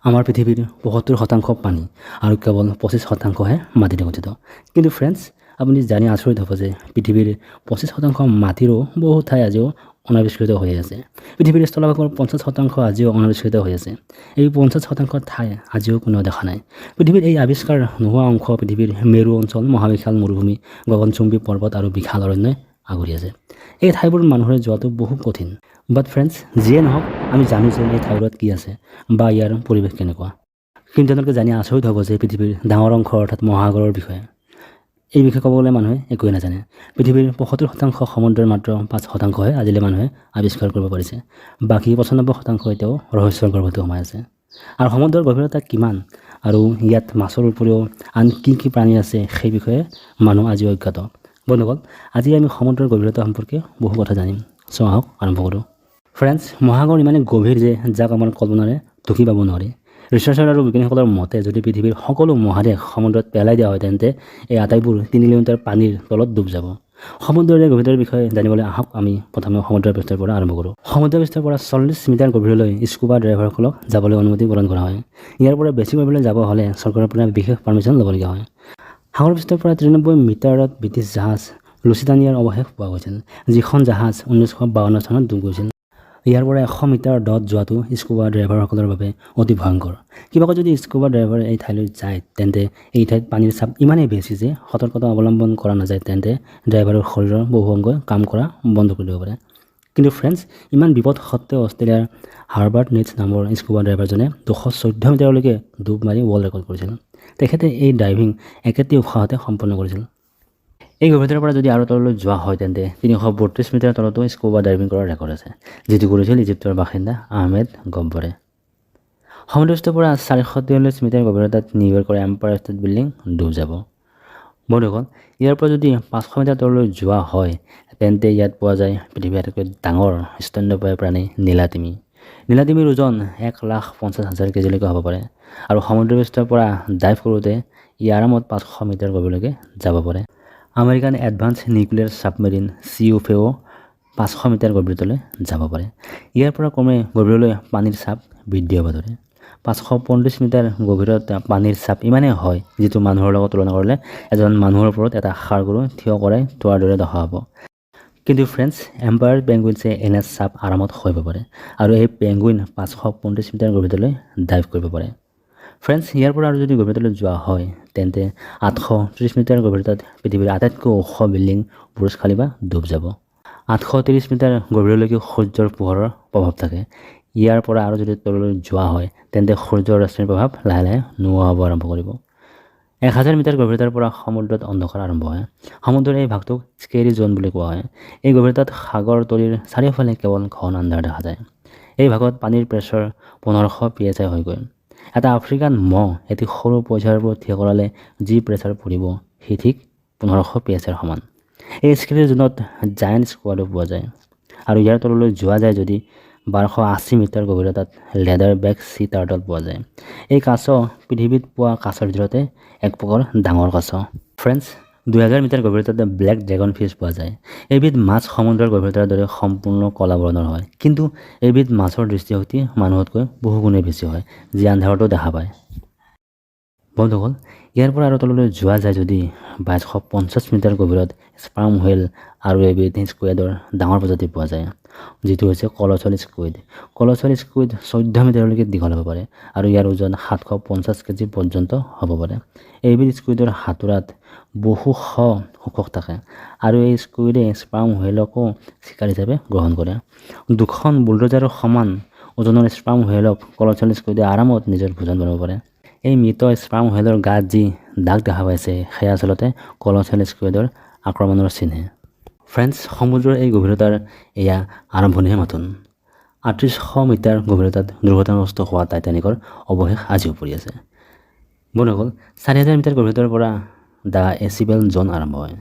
আমাৰ পৃথিৱীৰ 75% পানী আৰু কেৱল 25%হে মাটিৰে গঠিত। কিন্তু ফ্ৰেণ্ডছ, আপুনি জানি আচৰিত হ'ব যে পৃথিৱীৰ 25% মাটিৰো বহু ঠাই আজিও অনাৱিষ্কৃত হৈ আছে। পৃথিৱীৰ স্থলভাগৰ 50% আজিও অনাৱিষ্কৃত হৈ আছে। এই 50% ঠাই আজিও কোনেও দেখা নাই। পৃথিৱীৰ এই আৱিষ্কাৰ নোহোৱা অংশ পৃথিৱীৰ মেৰু অঞ্চল, মহাবিশাল মৰুভূমি, গগনচুম্বী পৰ্বত আৰু বিশাল অৰণ্যই আগুৰি আছে। এই ঠাইবোৰ মানুহৰে যোৱাটো বহু কঠিন। বাট ফ্ৰেণ্ডছ, যিয়ে নহওক, আমি জানো যে এই ঠাইবোৰত কি আছে বা ইয়াৰ পৰিৱেশ কেনেকুৱা। কিন্তু তেওঁলোকে জানি আচৰিত হ'ব যে পৃথিৱীৰ ডাঙৰ অংশ, অৰ্থাৎ মহাসাগৰৰ বিষয়ে, এই বিষয়ে ক'ব গ'লে মানুহে একোৱেই নাজানে। পৃথিৱীৰ 75% সমুদ্ৰৰ মাত্ৰ 5%হে আজিলৈ মানুহে আৱিষ্কাৰ কৰিব পাৰিছে। বাকী 95% এতিয়াও ৰহস্যৰ গৰ্ভতে সোমাই আছে। আৰু সমুদ্ৰৰ গভীৰতা কিমান আৰু ইয়াত মাছৰ উপৰিও আন কি কি প্ৰাণী আছে, সেই বিষয়ে মানুহ আজিও অজ্ঞাত। বন্ধুসকল, আজি আমি সমুদ্ৰৰ গভীৰতা সম্পৰ্কে বহু কথা জানিম। চ' আহক, আৰম্ভ কৰোঁ। ফ্ৰেণ্ডছ, মহাসাগৰ ইমানেই গভীৰ যে যাক আমাৰ কল্পনাৰে ঢুকি পাব নোৱাৰি। ৰিচাৰ্চাৰ আৰু বিজ্ঞানীসকলৰ মতে, যদি পৃথিৱীৰ সকলো মহাদেশ সমুদ্ৰত পেলাই দিয়া হয়, তেন্তে এই আটাইবোৰ 3 কিলোমিটাৰ পানীৰ তলত ডুব যাব। সমুদ্ৰৰ এই গভীৰতাৰ বিষয়ে জানিবলৈ আহক, আমি প্ৰথমে সমুদ্ৰ পৃষ্ঠৰ পৰা আৰম্ভ কৰোঁ। সমুদ্ৰ পৃষ্ঠৰ পৰা 40 মিটাৰ গভীৰলৈ স্কুবা ড্ৰাইভাৰসকলক যাবলৈ অনুমতি প্ৰদান কৰা হয়। ইয়াৰ পৰা বেছি গভীৰলৈ যাব হ'লে চৰকাৰৰ পৰা বিশেষ পাৰ্মিশ্যন ল'বলগীয়া হয়। সাগৰ পৃষ্ঠৰ পৰা 93 মিটাৰত ব্ৰিটিছ জাহাজ লুচিটানিয়াৰ অৱশেষ পোৱা গৈছিল, যিখন জাহাজ 1952 চনত ডুব গৈছিল। ইয়াৰ পৰা 100 মিটাৰ দত যোৱাটো স্কুবা ড্ৰাইভাৰসকলৰ বাবে অতি ভয়ংকৰ। কিবাকৈ যদি স্কুবা ড্ৰাইভাৰে এই ঠাইলৈ যায়, তেন্তে এই ঠাইত পানীৰ চাপ ইমানেই বেছি যে সতৰ্কতা অৱলম্বন কৰা নাযায়, তেন্তে ড্ৰাইভাৰৰ শৰীৰৰ বহু অংগই কাম কৰা বন্ধ কৰি দিব পাৰে। কিন্তু ফ্ৰেণ্ডছ, ইমান বিপদ সত্ত্বেও অষ্ট্ৰেলিয়াৰ হাৰ্বাৰ্ট নিটছ নামৰ স্কুবা ড্ৰাইভাৰজনে 214 মিটাৰলৈকে ডুব মাৰি ৱৰ্ল্ড ৰেকৰ্ড কৰিছিল। তেখেতে এই ডাইভিং একেটি উশাহতে সম্পন্ন কৰিছিল। এই গভীৰতাৰ পৰা যদি আৰু তললৈ যোৱা হয়, তেন্তে 332 মিটাৰ তলতো স্কুবা ডাইভিং কৰাৰ ৰেকৰ্ড আছে, যিটো কৰিছিল ইজিপ্তৰ বাসিন্দা আহমেদ গব্বৰে। সমুদ্ৰপৃষ্ঠৰ পৰা 443 মিটাৰ গভীৰতাত নিউয়ৰ্কৰ এম্পায়াৰ ষ্টেট বিল্ডিং ডুব যাব। বন্ধুসকল, ইয়াৰ পৰা যদি 500 মিটাৰ তললৈ যোৱা হয়, তেন্তে ইয়াত পোৱা যায় পৃথিৱীৰ আটাইতকৈ ডাঙৰ স্তন্যপায়ী প্ৰাণী নীলা তিমি। নীলা তিমিৰ ওজন 1,50,000 কেজিলৈকে হ'ব পাৰে আৰু সমুদ্ৰপৃষ্ঠৰ পৰা ডাইভ কৰোঁতে ই আৰামত 500 মিটাৰ গভীৰলৈকে যাব পাৰে। আমেৰিকান এডভান্স নিউক্লিয়াৰ ছাবমেৰিন চি উফেও 500 মিটাৰ গভীৰতালৈ যাব পাৰে। ইয়াৰ পৰা ক্ৰমে গভীৰলৈ পানীৰ চাপ বৃদ্ধি হ'ব ধৰে। 535 মিটাৰ গভীৰত পানীৰ চাপ ইমানেই হয়, যিটো মানুহৰ লগত তুলনা কৰিলে এজন মানুহৰ ওপৰত এটা ষাঁড় গৰু থিয় কৰাই থোৱাৰ দৰে দশা হ'ব। কিন্তু ফ্ৰেণ্ডছ, এম্পায়াৰ পেংগুইনছে এনে চাপ আৰামত সহিব পাৰে আৰু এই পেংগুইন 535 মিটাৰ গভীৰতালৈ ডাইভ কৰিব পাৰে। ফ্ৰেণ্ডছ, ইয়াৰ পৰা আৰু যদি গভীৰতালৈ যোৱা হয়, তেন্তে 830 মিটাৰ গভীৰতাত পৃথিৱীৰ আটাইতকৈ ওখ বিল্ডিং বুৰ্জ খালিফা ডুব যাব। 830 মিটাৰ গভীৰলৈকে সূৰ্যৰ পোহৰৰ প্ৰভাৱ থাকে। ইয়াৰ পৰা আৰু যদি তললৈ যোৱা হয়, তেন্তে সূৰ্যৰ ৰশ্মিৰ প্ৰভাৱ লাহে লাহে নোহোৱা হ'ব আৰম্ভ কৰিব। 1000 মিটাৰ গভীৰতাৰ পৰা সমুদ্ৰত অন্ধকাৰ আৰম্ভ হয়। সমুদ্ৰৰ এই ভাগটোক স্কেৰি জ'ন বুলি কোৱা হয়। এই গভীৰতাত সাগৰ তলিৰ চাৰিওফালে কেৱল ঘন আন্ধাৰ দেখা যায়। এই ভাগত পানীৰ প্ৰেছাৰ 1500 PSI হয়গৈ। এটা আফ্ৰিকান মহ এটি সৰু পইচাৰ ওপৰত থিয় কৰালে যি প্ৰেছাৰ পৰিব, সি ঠিক 1500 PSIৰ সমান। এই স্কেৰি জ'নত জায়েণ্ট স্কুইডো পোৱা যায়। আৰু ইয়াৰ তললৈ যোৱা যায় যদি 1280 মিটাৰ গভীৰতাত লেডাৰ বেক চি টাৰ্টল পোৱা যায়। এই কাছ পৃথিৱীত পোৱা কাছৰ ভিতৰতে এক প্ৰকাৰ ডাঙৰ কাছ। ফ্ৰেণ্ডছ, 2000 মিটাৰ গভীৰতাত ব্লেক ড্ৰেগন ফিছ পোৱা যায়। এইবিধ মাছ সমুদ্ৰৰ গভীৰতাৰ দৰে সম্পূৰ্ণ ক'লা বৰণৰ হয়। কিন্তু এইবিধ মাছৰ দৃষ্টিশক্তি মানুহতকৈ বহুগুণে বেছি হয়, যি আন্ধাৰতো দেখা পায়। বন্ধুসকল, ইয়াৰ পৰা আৰু তললৈ যোৱা যায় যদি 2250 মিটাৰ গভীৰত স্পাৰ্ম হুৱেল আৰু এবিধ স্কুইডৰ ডাঙৰ প্ৰজাতি পোৱা যায়, যিটো হৈছে কলচল স্কুইড। কলচল স্কুইড 14 মিটাৰলৈকে দীঘল হ'ব পাৰে আৰু ইয়াৰ ওজন 750 কেজি পৰ্যন্ত হ'ব পাৰে। এইবিধ স্কুইডৰ হাতোৰাত বহু শ শোষক থাকে আৰু এই স্কুইডে স্পাৰ্ম হুৱেলকো চিকাৰ হিচাপে গ্ৰহণ কৰে। দুখন বুলডজাৰৰ সমান ওজনৰ স্পাৰ্ম হুৱেলক কলচল স্কুইডে আৰামত নিজৰ ভোজন বনাব পাৰে। এই মৃত স্পাৰ্ম হুৱেলৰ গাত যি দাগ দেখা পাইছে, সেয়া আচলতে কলচল স্কুইডৰ আক্ৰমণৰ চিনহে। ফ্ৰেণ্ডছ, সমুদ্ৰৰ এই গভীৰতাৰ এয়া আৰম্ভণিহে মাথোন। 3800 মিটাৰ গভীৰতাত দুৰ্ঘটনাগ্ৰস্ত হোৱা টাইটানিকৰ অৱশেষ আজিও পৰি আছে। বন্ধুসকল, 4000 মিটাৰ গভীৰতাৰ পৰা the এবিছেল জ'ন আৰম্ভ হয়।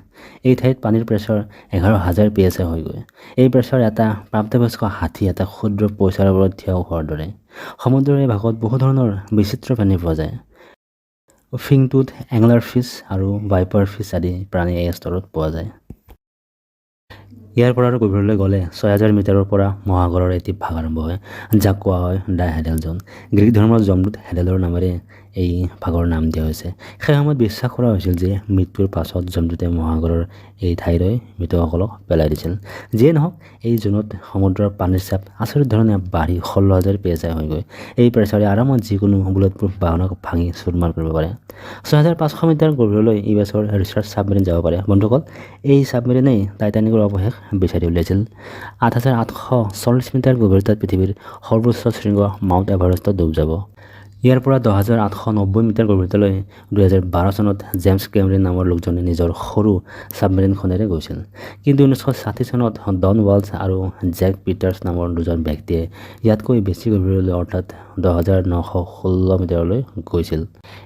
এই ঠাইত পানীৰ প্ৰেছাৰ 11,000 PSI হয়গৈ। এই প্ৰেছাৰ এটা প্ৰাপ্তবয়স্ক হাতী এটা ক্ষুদ্ৰ পইচাৰ ওপৰত থিয় হোৱাৰ দৰে। সমুদ্ৰৰ এই ভাগত বহু ধৰণৰ বিচিত্ৰ প্ৰাণী পোৱা যায়। ফিনটুথ এংলাৰ ফিছ আৰু ভাইপাৰ ফিছ আদি প্ৰাণী এই স্তৰত পোৱা যায়। ইয়াৰ পৰা আৰু গভীৰলৈ গ'লে 6000 মিটাৰৰ পৰা মহাসাগৰৰ এটি ভাগ আৰম্ভ হয়, যাক কোৱা হয় ডাইহেড্ৰেল জ'ন। গ্ৰীক ধৰ্মৰ যমদূত হেডেলৰ নামেৰে এই ভাগৰ নাম দিয়া হৈছে। সেই সময়ত বিশ্বাস কৰা হৈছিল যে মৃত্যুৰ পাছত যমদূতে মহাসাগৰৰ এই ঠাইলৈ মৃতসকলক পেলাই দিছিল। যিয়ে নহওক, এই জ'নত সমুদ্ৰৰ পানীৰ চাপ আচৰিত ধৰণে বাঢ়ি 16,000 PSI হয়গৈ। এই প্ৰেছাৰে আৰামত যিকোনো বুলেট প্ৰুফ বাহনক ভাঙি চুৰমাৰ কৰিব পাৰে। 6500 মিটাৰ গভীৰলৈ ইউ এছৰ ৰিচাৰ্চ ছাবমেৰিন যাব পাৰে। বন্ধুসকল, এই ছাবমেৰিনেই টাইটানিকৰ অৱশেষ বিচাৰি উলিয়াইছিল। 8840 মিটাৰ গভীৰতাত পৃথিৱীৰ সৰ্বোচ্চ শৃংগ মাউণ্ট এভাৰেষ্টত ডুব যাব। ইয়াৰ পৰা 10,890 মিটাৰ গভীৰতালৈ 2012 চনত জেমছ কেমৰিন নামৰ লোকজনে নিজৰ সৰু ছাবমেৰিনখনেৰে গৈছিল। কিন্তু 1960 চনত ডন ৱালছ আৰু জেক পিটাৰ্ছ নামৰ দুজন ব্যক্তিয়ে ইয়াতকৈ বেছি গভীৰলৈ, অৰ্থাৎ 10,916 মিটাৰলৈ গৈছিল।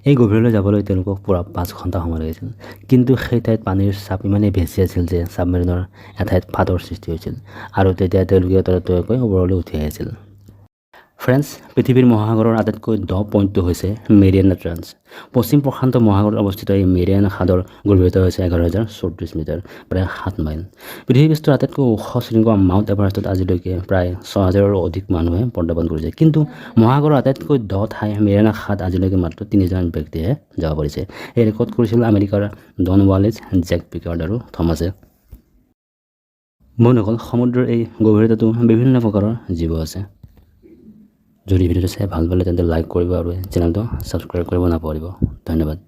এই গভীৰলৈ যাবলৈ তেওঁলোকক পূৰা 5 ঘণ্টা সময় লাগিছিল। কিন্তু সেই ঠাইত পানীৰ চাপ ইমানেই বেছি আছিল যে ছাবমেৰিনৰ এঠাইত ফাটৰ সৃষ্টি হৈছিল আৰু তেতিয়া তেওঁলোকে ততাতৈয়াকৈ ওপৰলৈ উঠি আহিছিল। ফ্ৰেণ্ডছ, পৃথিৱীৰ মহাসাগৰৰ আটাইতকৈ দ পইণ্টটো হৈছে মেৰিয়ানা ট্ৰেঞ্চ। পশ্চিম প্ৰশান্ত মহাসাগৰত অৱস্থিত এই মেৰিয়ানা খাদৰ গভীৰতা হৈছে 11,034 মিটাৰ, প্ৰায় 7 মাইল। পৃথিৱীপৃষ্ঠৰ আটাইতকৈ ওখ শৃংগ মাউণ্ট এভাৰেষ্টত আজিলৈকে প্ৰায় 6000ৰো অধিক মানুহে প্ৰত্যাৰ্পণ কৰিছে। কিন্তু মহাসাগৰৰ আটাইতকৈ দ ঠাই মেৰিয়ানা খাদ আজিলৈকে মাত্ৰ তিনিজন ব্যক্তিহে যাব পাৰিছে। এই ৰেকৰ্ড কৰিছিল আমেৰিকাৰ ডন ৱালেছ, জেক পিকাৰ্ড আৰু থমাছে। বন্ধুসকল, সমুদ্ৰৰ এই গভীৰতাতো বিভিন্ন প্ৰকাৰৰ জীৱ আছে। যদি ভিডিঅ'টো চাই ভাল পালে, তেন্তে লাইক কৰিব আৰু চেনেলটো ছাবস্ক্ৰাইব কৰিব নাপাহৰিব। ধন্যবাদ।